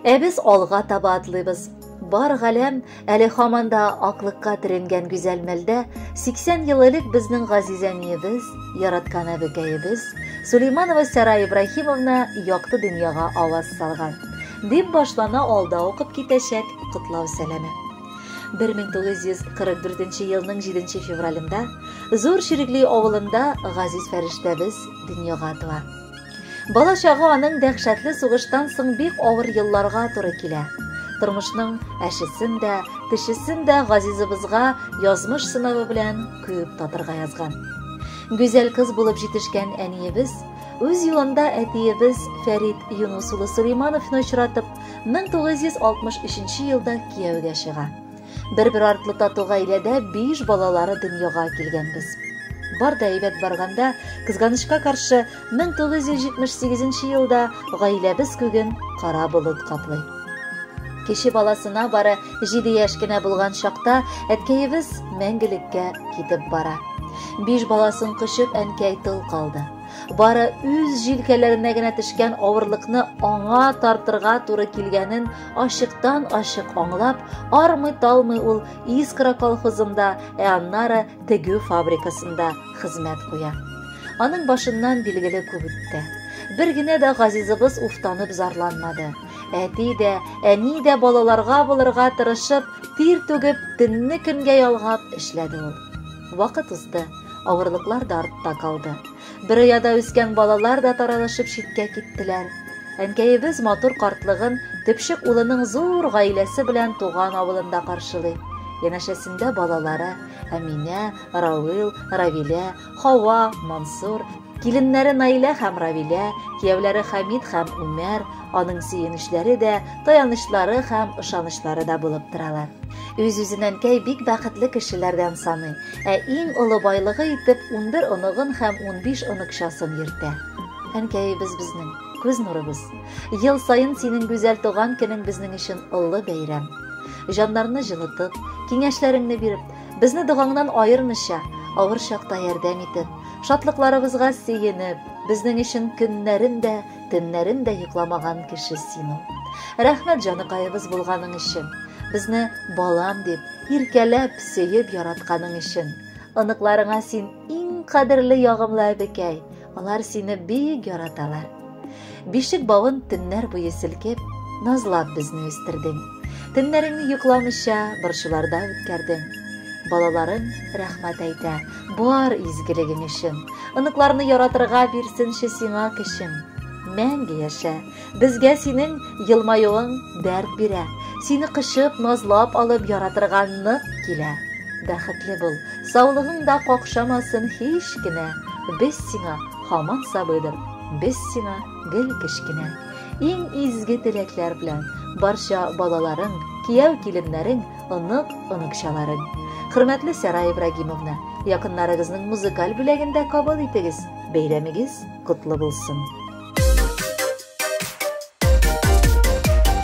Ә без алга таба атлыйбыз. Бар галәм әле һаман да аклыкка төренгән гүзәл мәлдә 80 ел элек безнең газиз әниебез, яраткан әбекәебез Сулейманова Сара Ибраһимовна якты дөньяга аваз салган. Дип башлана алда укып китәчәк котлау сәламе. 1944 елның 7 февралендә Зур Чирекли авылында газиз фәрештәбез дөньяга туа. Бала чагы аның дәһшәтле сугыштан соң бик авыр елларга туры килә. Тормышның әчесен дә, төчесен дә газизыбызга язмыш сынавы белән күп татырга язган. Гүзәл кыз булып җитешкән әниебез үз юлында әтиебез Фәрит Юнус улы Сулеймановны очратып, 1963 елда кияүгә чыга. Бер-бер артлы тату гаиләдә биш балалары дөньяга килгәнбез. Бар да әйбәт барганда, кызганычка каршы, 1978 елда гаиләбез күген кара болыт каплый. Кече баласына бары 7 яшь кенә булган чакта әткәебез мәңгелеккә китеп бара. Биш баласын кочып әнкәй тол калды. Бары үз җилкәләренә генә төшкән авырлыкны аңа тартырга туры килгәнен ачыктан-ачык аңлап, армый-талмый ул Искра колхозында, ә аннары тегү фабрикасында хезмәт куя. Аның башыннан билгеле күп үтте. Бер генә дә газизыбыз уфтанып зарланмады. Әти дә, әни дә балаларга булырга тырышып, тир түгеп, төнне көнгә ялгап эшләде ул. Вакыт узды, авырлыклар да артта калды. Бер ояда үскән балалар да таралышып читкә киттеләр. Әнкәебез матур картлыгын төпчек улының зур гаиләсе белән туган авылында каршылый. Янәшәсендә балалары Әминә, Рауил, Равилә, Хава, Мансур, киленнәре Наилә һәм Равилә, кияүләре Хәмид һәм Умәр, аның сөенечләре дә, таянычлары һәм ышанычлары да булып торалар. Үз-үзен әнкәй бик бәхетле кешеләрдән саный, ә иң олы байлыгы итеп 11 оныгын һәм 15 оныкчасын йөртә. Әнкәебез безнең, күз нурыбыз. Ел саен синең гүзәл туган көнең безнең өчен олы бәйрәм. Җаннарны җылытып, киңәшләреңне биреп, безне догаңнан аермыйча, авыр чакта ярдәм итеп, шатлыкларыбызга сөенеп, безнең өчен көннәрен дә, төннәрен дә йокламаган кеше син ул. Рәхмәт җаныкаебыз булганың өчен, безне балам дип, иркәләп, сөеп яратканың өчен. Оныкларыңа син иң кадерле ягымлы әбекәй, алар сине бик яраталар. Бишек бавын төннәр буе селкеп, назлап безне үстердең. Төннәреңне йокламыйча, борчуларда үткәрдең. Балаларың рәхмәт әйтә, бар изгелегең өчен. Оныкларны яратырга бирсенче сиңа көчең. Мәңге яшә. Безгә синең елмаюың дәрт бирә. Сине кочып, назлап алып яратырга нык килә. Бәхетле бул, саулыгың да какшамасын һич кенә. Без сиңа һаман сабыйдыр, без сиңа гел кечкенә. Иң изге теләкләр белән барча балаларың, кияү-киленнәрең, онык, оныкчаларың. Хөрмәтле Сара Ибрагимовна, якыннарыгызның музыкаль бүләген дә кабул итегез. Бәйрәмегез котлы булсын.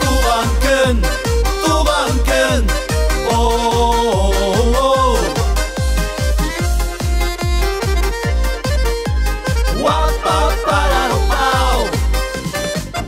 Туган көн, туган көн, о-о-о.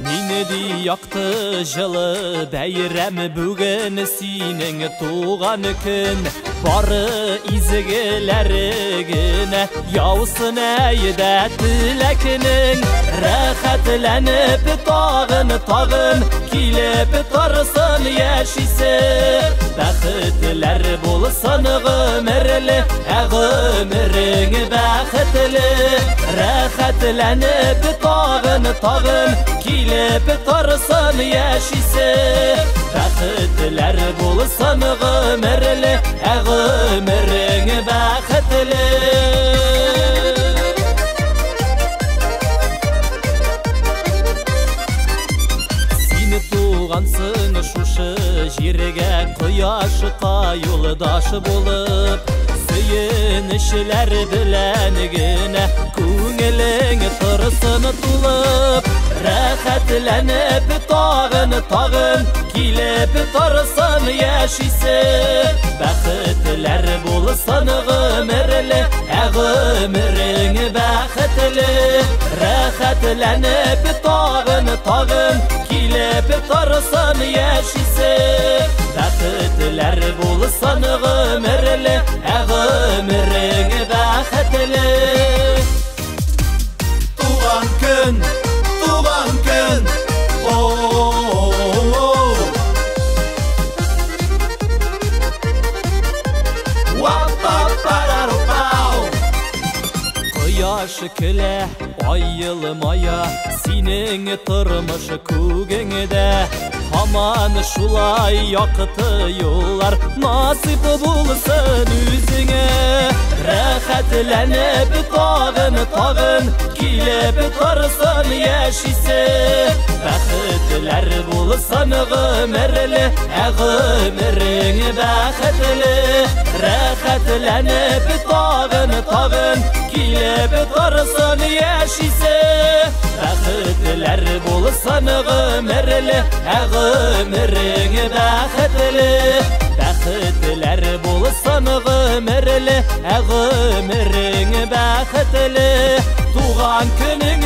Нинди якты җылы бәйрәм бүген синең туган көн. Бары изгеләре генә яусын әйдә теләкнең. Рәхәтләнеп тагын тагын килеп торсын яшисе. Бәхетләр булсын гомерле, ә гомерең бәхетле. Рәхәтләнеп тагын тагын килеп торсын яшисе. Бәхетләр булсын гомерле, ә гомерең бәхетле. Син тугансың шушы җиргә, кояшка юлдаш булып, сөенечләр белән генә күңелең торсын тулып. Рәхәтләнеп тагын тагын килеп торсын яшисе. Бәхетләр булсын гомерле, ә гомерең бәхетле. Рәхәт Рәхәтләнеп тагын тагын килеп торсын яшисе. Бәхетләр булсын гомерле, ә гомерең бәхетле. Туган көн, туган көн, о-о-о. Ва-па-па-ра-ру-пау. Кояш көлә, ай елмая, синең тормыш күгеңдә. Һаман шулай якты юллар насыйп булсын үзеңә. Рәхәтләнеп тагын тагын килеп торсын яшисе. Бәхетләр булсын гомерле, ә гомерең бәхетле. Рәхәтләнеп тагын тагын килеп торсын яшисе. Бәхетләр булсын гомерле, ә гомерең бәхетле. Бәхетләр булсын гомерле, ә гомерең бәхетле. Туган көнең